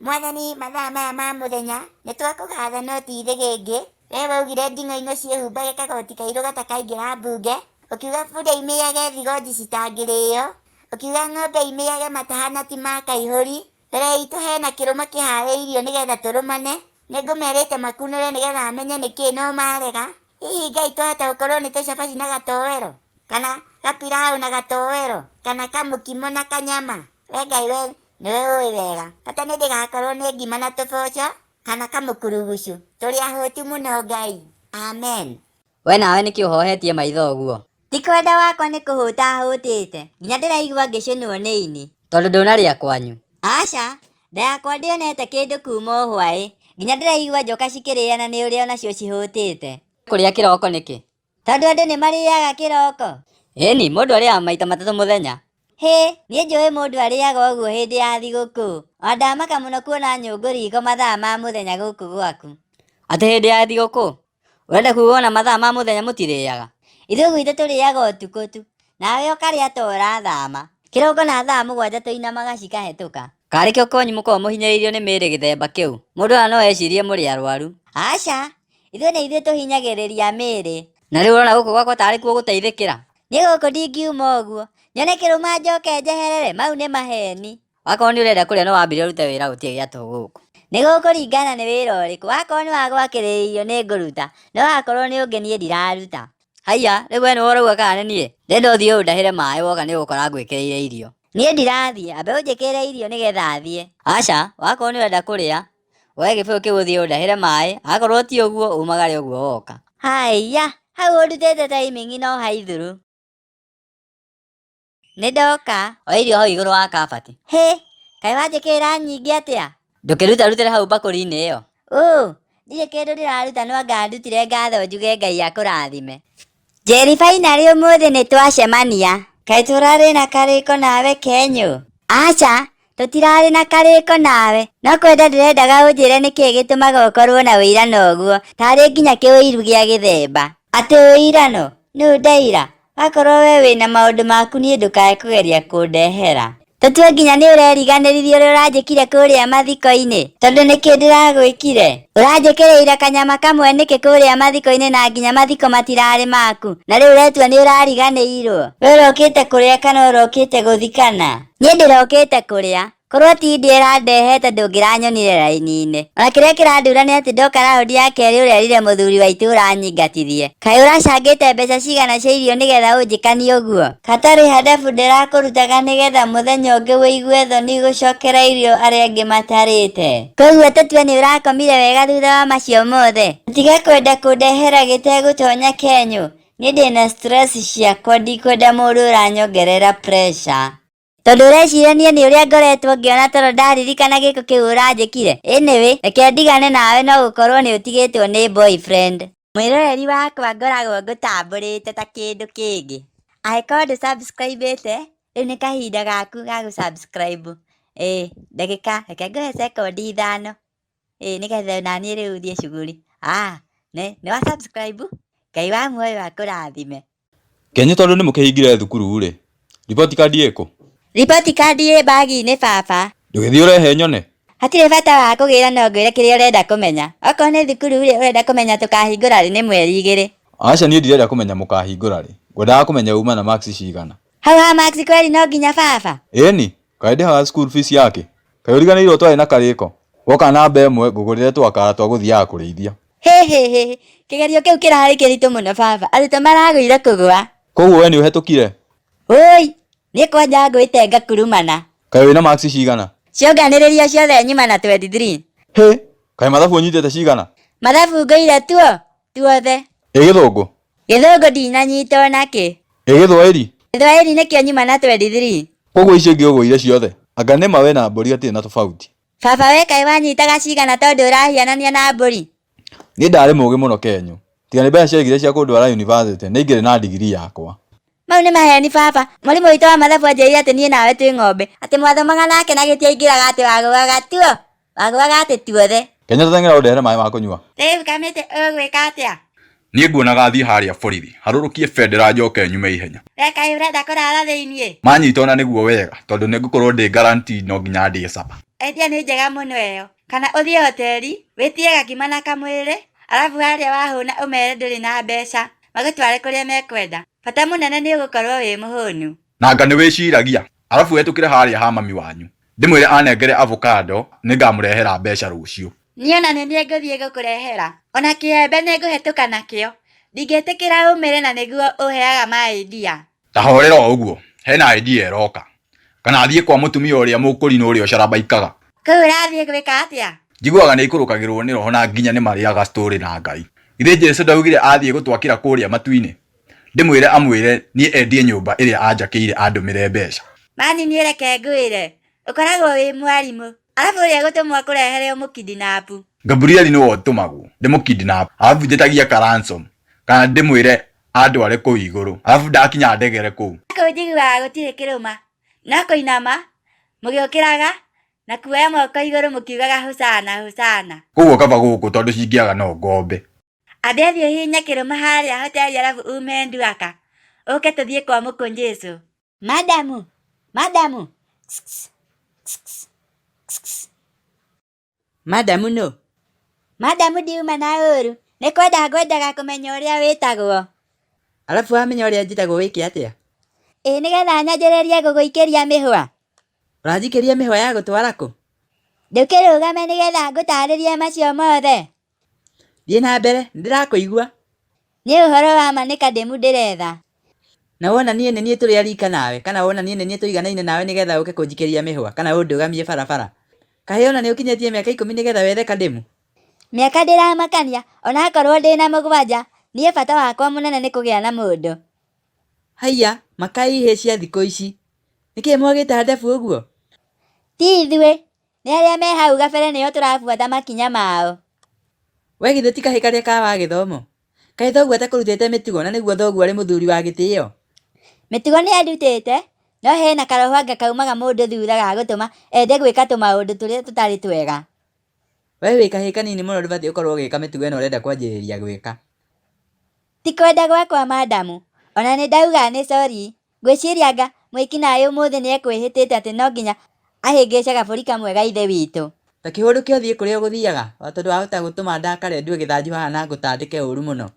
Mwathani mathaa maya ma mũthenya nĩtwakũgatha no ti ithĩgĩngĩ. We waugire nding'oing'o ciĩhumbage kagoti kairũ gatakaingĩra mbunge, ũkiuga bunda imĩage thigonji citangĩrĩo, ũkiuga ng'ombe imĩage mataha na ti ma kaihũri. Mbere itũ hena kĩrũma kĩharĩirio nĩgetha tũrũmane. Nĩngũmerĩte makunũre nĩgetha menye nĩkĩ no marega. Hihi Ngai twahota gũkorwo nĩ tũcabaci na gatowero? Kana gapiraũ na gatowero? Kana kamũkimo na kanyama? We Ngai we nĩwe ũĩ wega. Bata nĩ ndĩgakorwo nĩ ngima na tũboco kana kamũkurugucu. Tũrĩ ahũtu mũno Ngai. Amen. We nawe nĩkĩ ũhohetie maitho ũguo? Ti kwenda wakwa nĩ kũhũta hũtĩte nginya ndĩraigua ngĩcũnwo nĩ ini. Tondũ ndũnarĩa kwanyu? Aca, nda yakwa ndĩonete kĩndũ kuma o hwaĩ, nginya ndĩraigua njoka cikĩrĩana nĩ ũrĩa onacio cihũtĩte. Kũrĩa kĩroko nĩkĩ? Tondũ andũ nĩ marĩaga kĩroko. Ĩni, mũndũ arĩaga maita matatũ mũthenya. Hĩ, niĩ njũĩ mũndũ arĩaga ũguo hĩndĩ ya thigũkũ. Ona ndamaka mũno kuona nyũngũ riko mathaa ma mũthenya gũkũ gwaku. Atĩ hĩndĩ ya thigũkũ? Ũrenda kuuga ona mathaa ma mũthenya mũtirĩaga? Ithuĩ gwitũ tũrĩaga ũtukũ tu. Nawe ũkarĩa ta ũrathama. Kĩroko na thaa 7 tũinamaga cikahĩtũka. Karĩ kĩo kwanyu mũkoragwo mũhinyĩrĩirio nĩ mĩĩrĩ gĩthemba kĩu? Mũndũ ona no ecirie mũrĩ arwaru. Aca, ithuĩ nĩ ithuĩ tũhinyagĩrĩria mĩĩrĩ. Na rĩu ũrona gũkũ gwakwa tarĩ kuo gũteithĩkĩra? Niĩ gũkũ ndingiuma ũguo. Nyone kĩrũma njoke njeherere, mau nĩ maheni. Wakorwo nĩ ũrenda kũrĩa no wambire ũrute wĩra gũtirĩ gĩa tũhũ gũkũ. Nĩ gũkũringana nĩ wĩra ũrĩkũ. Wakorwo nĩ wa gwakĩrĩria irio nĩ ngũruta, no wakorwo nĩ ũngĩ niĩ ndiraruta. Haiya, rĩu we nĩwe ũrauga kana nĩ niĩ? Ndĩrenda ũthiĩ ũndahĩre maĩ woka nĩ ũgũkora ngwĩkĩrĩire irio. Niĩ ndirathiĩ, ambe ũnjĩkĩrĩre irio nĩgetha thiĩ. Aca, wakorwo nĩ ũrenda kũrĩa, woe gĩbũyũ kĩu ũthiĩ ũndahĩre maĩ, akorwo ti ũguo umagare ũguo woka. Haiya, hau ũndutĩte timing no haithuru. Nĩ ndoka. Oya irio hau igũrũ wa kabati. Hĩ, kaĩ wanjĩkĩrĩra nyingĩ atĩa? Ndũkĩrutarutĩre hau mbakũri-inĩ ĩyo. Ũ, ndirĩ kĩndũ ndĩraruta no anga ndutire ngatho njuge Ngai akũrathime. Njeri finally ũmũthĩ nĩ twacemania. Kaĩ tũrarĩ na karĩko nawe Kenyũ? Aca, tũtirarĩ na karĩko nawe. No kwenda ndĩrendaga ũnjĩre nĩkĩ gĩtũmaga ũkorwo na ũirano ũguo, tarĩ nginya kĩũiru gĩa gĩthemba. Atĩ ũirano? Nũ ndaira? Wakorwo we wĩna maũndũ maku niĩ ndũkae kũgeria kũndehera. Tũtue nginya nĩ ũreriganĩririe ũrĩa ũranjĩkire kũrĩa mathiko-inĩ. Tondũ nĩkĩ ndĩragwĩkire? Ũranjĩkĩrĩire kanyama kamwe nĩkĩ kũrĩa mathiko-inĩ na nginya mathiko matirarĩ maku? Na rĩu ũretua nĩ ũrariganĩirwo? We ũrokĩte kũrĩa kana ũrokĩte gũthikana? Niĩ ndĩrokĩte kũrĩa. Korwo ti ndia ĩrandehete ndũngĩranyonire raini-inĩ. Ona kĩrĩa kĩrandura nĩ atĩ ndoka raundi ya kerĩ ũrerire mũthuri wa itũũra anyingatithie. Kaĩ ũracangĩte mbeca cigana cia irio nĩgetha ũnjĩkanie ũguo? Hatarĩ handabu ndĩrakũrutaga nĩgetha mũthenya ũngĩ ũigue thoni gũcokera irio arĩa angĩ matarĩte. Koguo tũtue nĩ ũrakomire wega thutha wa macio mothe? Tiga kwenda kũndehera gĩtegũtonya kenyũ. Niĩ ndĩna stress ciakwa ndikwenda mũndũ ũranyongerera pressure. Tondũ ũreciria niĩ nĩ ũrĩa ngoretwo ngĩona toro ndaririkana gĩko kĩu ũranjĩkire. Anyway, reke ndigane nawe no gũkorwo nĩ ũtigĩtwo nĩ boyfriend. Mwĩroreri wakwa ngoragwo ngũtambũrĩte ta kĩndũ kĩngĩ. Angĩkorwo ndũ subscribe ĩte, rĩu nĩ kahinda gaku ga gũ subscribe. Ĩĩ ndagĩka, reke ngũhe sekondi 5, ĩĩ nĩgetha onaniĩ rĩu thiĩ cuguri. Ah, nĩ wa subscribe? Ngai wa muoyo akũrathime. Kĩanyu tondũ nĩ mũkĩhingire thukuru-rĩ, riboti kandi ĩkũ? Riboti kandi ĩ bagi-inĩ baba. Ndũgĩthiĩ ũrehe nyone. Hatirĩ bata wa kũgĩra no ngwĩre kĩrĩa ũrenda kũmenya. Okorwo nĩ thukuru-rĩ ũrenda kũmenya tũkahingũra rĩ nĩ mweri 2. Aca niĩ ndirenda kũmenya mũkahingũra rĩ, ngwendaga kũmenya uma na marks cigana. Hau ha marks kweri no nginya baba? Ĩni, kaĩ ndĩhaga school fees yake? Kaĩ ũriganĩirwo twarĩ na karĩko? Woka namba ĩmwe ngũgũrĩre tũgakara twa gũthiaga kũrĩithia. Hĩhĩhĩ, kĩgerio kĩu kĩrarĩ kĩritũ mũno baba, arutwo maragũire kũgũa. Koguo we nĩ ũhetũkire? Ũi, niĩ kwanja ngũĩte ngakurumana. Kaĩ wĩna marks cigana? Cionganĩrĩrio ciothe nyuma na 23. Hĩ, kaĩ mathabu ũnyitĩte cigana? Mathabu ngũire tuo, tuothe. Ĩ gĩthũngũ? Gĩthũngũ ndinanyita onakĩ. Ĩ gĩthwaĩri? Gĩthwaĩri nĩkĩo nyuma na 23. Koguo icio ingĩ ũgũire ciothe? Anga nĩma we na mbũri hatirĩ na tofauti? Baba we kaĩ wanyitaga cigana tondũ ũrahianania na mbũri? Niĩ ndarĩ mũgĩ mũno Kenyũ. Tiga nĩ mbeca ciaigire cia kũndwara yunivasĩtĩ nĩ ingĩrĩ na ndigirii yakwa. Mau nĩ maheni baba. Mwarimũ witũ wa mathabu anjĩrire atĩ niĩ nawe twĩ ng'ombe. Atĩ mwathomaga nake na gĩtiaingĩraga atĩ wagũaga tuo. Wagũaga atĩ tuothe. Kenya tũteng'era ũndehere maĩ ma kũnyua. Rĩu kamĩtĩ ũgwĩka atĩa? Niĩ nguonaga thiĩ harĩa borithi harũrũkie bendera njoke nyume ihenya. We kaĩ ũrenda kũrara thĩiniĩ? Manyita ona nĩguo wega tondũ nĩ ngũkorwo ndĩ guaranteed no nginya ndĩe supper. Idea nĩ njega mũno ĩyo. Kana ũthiĩ hoteli, wĩtie gakima na kamwĩrĩ, arabu harĩa wahũna ũmere ndũrĩ na mbeca, magũtware kũrĩa mekwenda. Bata mũnene nĩ ũgũkorwo wĩ mũhũnu. Na anga nĩ wĩciragia? Arabu hetũkĩre harĩa ha mami wanyu. Ndĩmwĩre anengere avocado nĩngamũrehera mbeca rũciũ. Niĩ ona nĩ niĩ ngũthiĩ gũkũrehera. Ona kĩembe nĩngũhetũka nakĩo. Ndingĩtĩkĩra ũmĩre na nĩguo ũheaga ma idea. Ta horera o ũguo, hena idea ĩroka. Kana thiĩ kwa mũtumia ũrĩa mũkũrinũ ũrĩa ũcarabaikaga. Kũu ũrathiĩ gwĩka atĩa? Njiguaga nĩ aikũrũkagĩrwo nĩ roho na nginya nĩ marĩaga story na Ngai. Githĩ Jesũ ndaugire athiĩ gũtwakĩra kũrĩa matu-inĩ? Ndĩmwĩre amwĩre niĩ endie nyũmba ĩrĩa anjakĩire andũmĩre mbeca. Mani niĩ reke ngwĩre, ũkoragwo wĩ mwarimũ. Arabu ũrĩa ũgũtũmwo akũrehere ũmũkidinapu. Gabrieli nĩwe ũtũmagwo ndĩmũkidnap arabu njĩtagie ka ransom kana ndĩmwĩre andware kũu igũrũ arabu ndakinya ndegere kũu. Kũu njiguaga gũtirĩ kĩrũma, no kũinama mũgĩũkĩraga na kuoya moko igũrũ mũkiugaga hosana hosana. Koguo kaba gũkũ tondũ cingĩaga no ngombe. Ambe thiĩ ũhihinye kĩrũma harĩa hoteli arabu ume nduaka ũke tũthiĩ kwa mũkũnjĩcũ. Madamu, madamu. Madamu nũ? Madamu ndiuma na ũru, nĩ kwenda ngwendaga kũmenya ũrĩa wĩtagwo. Arabu wamenya ũrĩa njĩtagwo wĩke atĩa? Ĩ nĩgetha nyanjĩrĩrie gũgũikĩria mĩhwa. Ũranjikĩria mĩhwa ya gũtwara kũ? Ndũkĩrũgame nĩgetha ngũtarĩrie macio mothe. Thiĩ na mbere, nĩndĩrakũigua. Nĩ ũhoro wa ma nĩ kandemu ndĩretha. Na wona niĩ nĩ niĩ tũrĩ a rika nawe, kana wona niĩ nĩ niĩ tũiganaine nawe nĩgetha ũke kũnjikĩria mĩhwa, kana ũndũgamie barabara. Kahĩ ona nĩ ũkinyĩtie mĩaka ikũmi nĩgetha wethe kandemu? Mĩaka ndĩramakania, onakorwo ndĩna mũgwanja, niĩ bata wakwa mũnene nĩ kũgĩa na mũndũ. Haiya, makai ihĩĩ cia thikũ ici. Nĩkĩĩ mwagĩte handabu ũguo? Ti ithuĩ, nĩ arĩa me hau gabere nĩo tũrabuata makinya mao. We githĩ ti kahĩĩ karĩa ka wa gĩthomo? Kaĩ thoguo atakũrutĩte mĩtugo na nĩguo thoguo arĩ mũthuri wa gĩtĩo? Mĩtugo nĩ andutĩte, no hena karoho anga kaumaga mũndũ thutha ga gũtũma ende gwĩka tũmaũndũ tũrĩa tũtarĩ twega. We wĩ kahĩĩ kanini mũno ndũbatiĩ gũkorwo ũgĩka mĩtugo ĩno ũrenda kwanjĩrĩria gwĩka. Ti kwenda gwakwa madamu, ona nĩ ndauga nĩ sorry. Ngwĩciria anga mwĩkinaĩ ũmũthĩ nĩ ekwĩhĩtĩte atĩ no nginya ahĩngĩce gabũri kamwe ga ithe witũ. Ta kĩhũndũke ũthiĩ kũrĩa ũgũthiaga, tondũ wahota gũtũma ndakare ndue gĩthanju haha na ngũtandĩke ũru mũno.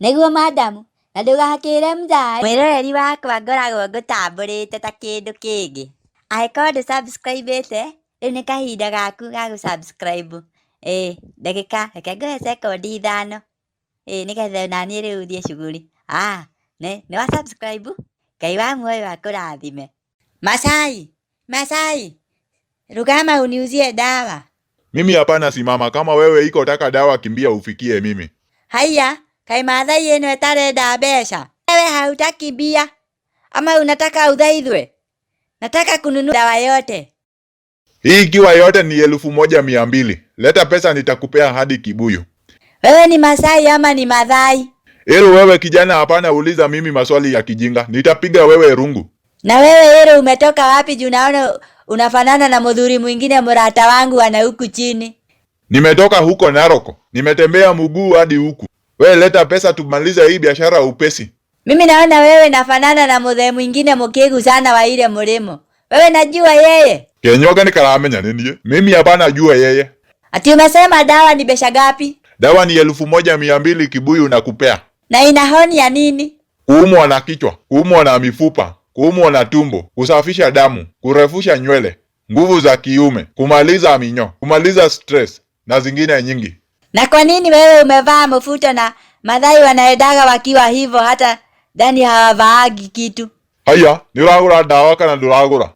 Nĩguo madamu, na ndũgakĩre mzae. Mwĩroreri wakwa ngoragwo ngũtambũrĩte ta kĩndũ kĩngĩ. Angĩkorwo ndũ subscribe ĩte, rĩu nĩ kahinda gaku ga gũ subscribe. Ĩĩ ndagĩka, reke ngũhe sekondi ithano. Ĩĩ nĩgetha naniĩ rĩu thiĩ cuguri. Ah, nĩ wa subscribe? Ngai wa muoyo akũrathime. Masai, Masai, rugama uniuzie dawa. Mimi hapana simama. Kama wewe iko taka dawa, kimbia ufikie mimi. Haiya, kaĩ Maathai ĩno ĩtarenda mbeca. Wewe hautaki bia ama unataka uthaithwe? Nataka kununua dawa yote. Hii ikiwa yote ni 1200. Leta pesa nitakupea hadi kibuyu. Wewe ni Masai ama ni Mathai? Ero wewe kijana, hapana uliza mimi maswali ya kijinga. Nitapiga wewe rungu. Na wewe Ero umetoka wapi juu naona unafanana na mudhuri mwingine murata wangu ana huku chini. Nimetoka huko Naroko. Nimetembea mguu hadi huku. We leta pesa tumalize hii biashara upesi. Mimi naona wewe nafanana na mudhe mwingine mukigu sana wa ile mulimo. Wewe najua yeye. Kenyoga nikaramenya nini? Mimi hapana jua yeye. Ati umesema dawa ni besha gapi? Dawa ni 1200 kibuyu na kupea. Na ina honi ya nini? Kuumwa na kichwa, kuumwa na mifupa, kuumwa na tumbo, kusafisha damu, kurefusha nywele, nguvu za kiume, kumaliza minyo, kumaliza stress na zingine nyingi. Na kwa nini wewe umevaa mfuto na Mathai wanaendaga wakiwa hivyo hata ndani hawavaagi kitu? Haya, nĩ ũragũra ndawa kana ndũragũra?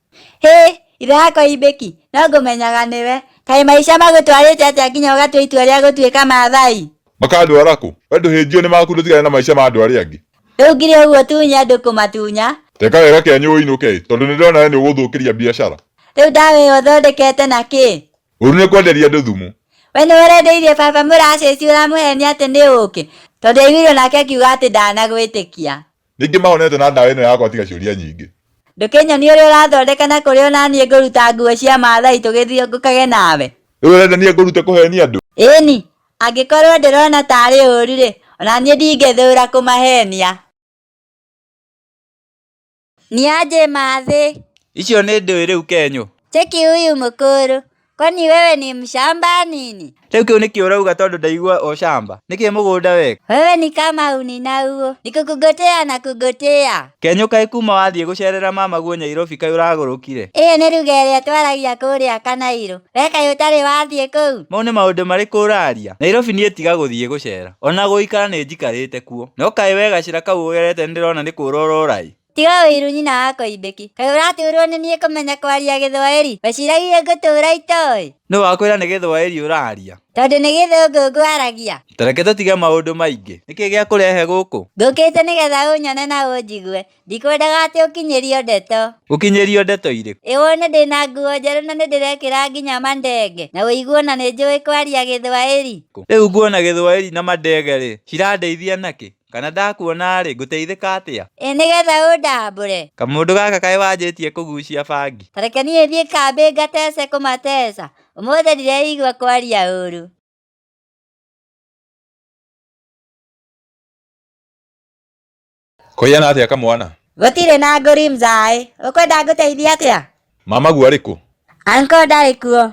Hĩ, ithe yakwa Imbĩki, no ngũmenyaga nĩwe. Kaĩ maica magũtwarĩte atĩa nginya ũgatua itua rĩa gũtuĩka Maathai? Makandwara kũ? We ndũhĩnjio nĩ maku ndũtigane na maica ma andũ arĩa angĩ. Rĩu ngiri ũguo tunye andũ kũmatunya. Teka wega kĩanyu ũinũke tondũ nĩndĩrona we nĩũgũthũkĩria biacara. Rĩu ndawa ĩyo ũthondekete na kĩ? Ũru nĩ kwenderia andũ thumu. We nĩwe ũrendeirie baba mũracĩci ũramũhenia atĩ nĩ ũkĩ? Tondũ aiguirwo nake akiuga atĩ ndanagwĩtĩkia. Ningĩ mahonete na ndawa ĩno yakwa tiga ciũria nyingĩ. Ndũkĩnyonie ũrĩa ũrathondeka na kũrĩa onaniĩ ngũruta nguo cia Maathai tũgĩthiũngũkage nawe. Rĩu ũrenda niĩ ngũrute kũhenia andũ? Ĩni, angĩkorwo ndĩrona tarĩ ũru rĩ, onaniĩ ndingĩthũra kũmahenia. Niaje mathĩ? Icio nĩ ndũĩ rĩu Kenyũ. Cheki huyu mũkũrũ. Kwani wewe ni mshamba nini? Rĩu kĩu nĩkĩo ũrauga tondũ ndaigua ũcamba. Nĩkĩ mũgũnda weka? Wewe ni kama uninauo. Nikukugotea na kugotea. Kenyũ kaĩ kuma wathiĩ gũcerera mamaguo Nyairobi kaĩ ũragũrũkire? Ĩyo nĩ ruga ĩrĩa twaragia kũrĩa Kanairo. We kaĩ ũtarĩ wathiĩ kũu? Mau nĩ maũndũ marĩkũ ũraria? Nairobi niĩ tiga gũthiĩ gũcera. Ona gũikara nĩ njikarĩte kuo. No kaĩ we gacĩra kau ũgerete nĩndĩrona nĩ kũũra ũrora-ĩ. Tiga ũiru nyina wa Koimbĩki. Kaĩ ũraturwo nĩ niĩ kũmenya kwaria gĩthwaĩri? Weciragia ngũtũra itoĩ? Nũ wakwĩra nĩ gĩthwaĩri ũraria? Tondũ nĩ gĩthũngũ ngwaragia. Ta reke tũtige maũndũ maingĩ. Nĩkĩ gĩakũrehe gũkũ? Ngũkĩte nĩgetha ũnyone na ũnjigue. Ndikwendaga atĩ ũkinyĩrio ndeto. Gũkinyĩrio ndeto irĩkũ? Ĩ wone ndĩna nguo njerũ na nĩndĩrekĩra nginya mandenge. Na ũigue ona nĩnjũĩ kwaria gĩthwaĩri. Rĩu nguo na gĩthwaĩri na mandenge-rĩ, cirandeithia nakĩ? Kana ndakuona-rĩ, ngũteithĩka atĩa? Ĩ nĩgetha ũndambũre. Kamũndũ gaka kaĩ wanjĩtie kũgucia bangi? Ta reke niĩ thiĩ kambĩ ngatece kũmateca. Ũmũthĩ ndireigua kwaria ũru. Kũhiana atĩa kamwana? Gũtirĩ na ngũri mzaĩ. Ũkwenda ngũteithie atĩa? Mamaguo arĩ kũ? Anko ndarĩ kuo.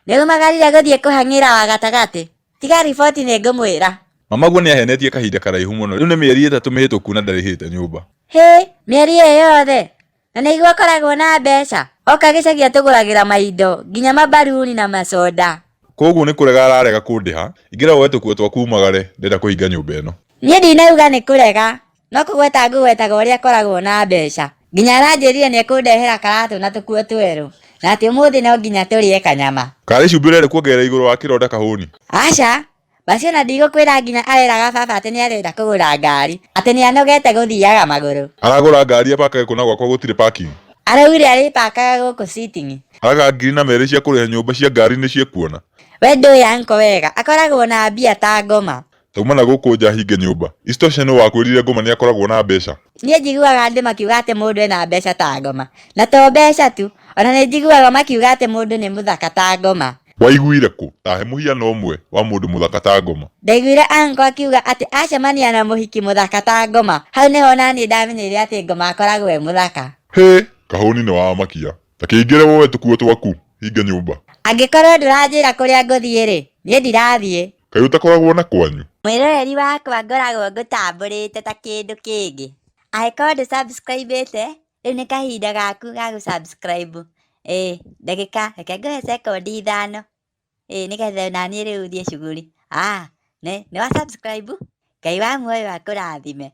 Nĩaumagarire gũthiĩ kũhang'ĩra wa gatagatĩ. Tiga riboti nĩngũmwĩra. Mamaguo nĩahenetie kahinda karaihu mũno. Rĩu nĩ mĩeri 3 mĩhĩtũku na ndarĩhĩte nyũmba. Hĩ, mĩeri ĩyo yothe? Na nĩguo akoragwo na mbeca. Oka gĩcagi atũgũragĩra maindo, nginya mabaruni na macoda. Koguo nĩ kũrega ararega kũndĩha. Ingĩra woe tũkuo twaku umagare, ndĩrenda kũhinga nyũmba ĩno. Niĩ ndinauga nĩ kũrega, no kũgweta ngũgwetaga ũrĩa akoragwo na mbeca. Nginya aranjĩrire nĩekũndehera karatũ na tũkuo twerũ, na atĩ ũmũthĩ no nginya tũrĩe kanyama. Karĩ cumbĩ ũrenda kuongerera igũrũ wa kĩronda kahũni? Aca, basi ona ndigũkwĩra nginya areraga baba atĩ nĩarenda kũgũra ngari, atĩ nĩanogete gũthiaga magũrũ. Aragũra ngari apakage kũ na gwakwa gũtirĩ parking? Araugire arĩpakaga gũkũ sitting. Araga ngiri na merĩ cia kũrĩha nyũmba cia ngari nĩciekuona. We ndũĩ anko wega, akoragwo na mbia ta ngoma. Tauma na gũkũ nja hinge nyũmba. Isitoshe nũ wakwĩrire ngoma nĩakoragwo na mbeca? Niĩ njiguaga andũ makiuga atĩ mũndũ ena mbeca ta ngoma. Na to mbeca tu, ona nĩ njiguaga makiuga atĩ mũndũ nĩ mũthaka ta ngoma. Waiguire kũ? Tahe mũhiano ũmwe wa mũndũ mũthaka ta ngoma. Ndaiguire anko akiuga atĩ acemania na mũhiki mũthaka ta ngoma. Hau nĩho naniĩ ndamenyeire atĩ ngoma akoragwo e mũthaka. Hĩ, kahũni nĩwamakia. Ta kĩingĩre woe tũkuo twaku, hinge nyũmba. Angĩkorwo ndũranjĩra kũrĩa ngũthiĩ-rĩ, niĩ ndirathiĩ. Kaĩ ũtakoragwo na kwanyu? Mwĩroreri wakwa ngoragwo ngũtambũrĩte ta kĩndũ kĩngĩ. Angĩkorwo ndũ subscribe-ĩte, rĩu nĩ kahinda gaku ga gũ subscribe. Ĩĩ, ndagĩka, reke ngũhe sekondi 5. Ĩĩ, nĩgetha naniĩ rĩu thiĩ cuguri. Ah, nĩ wa subscribe? Ngai wa muoyo akũrathime.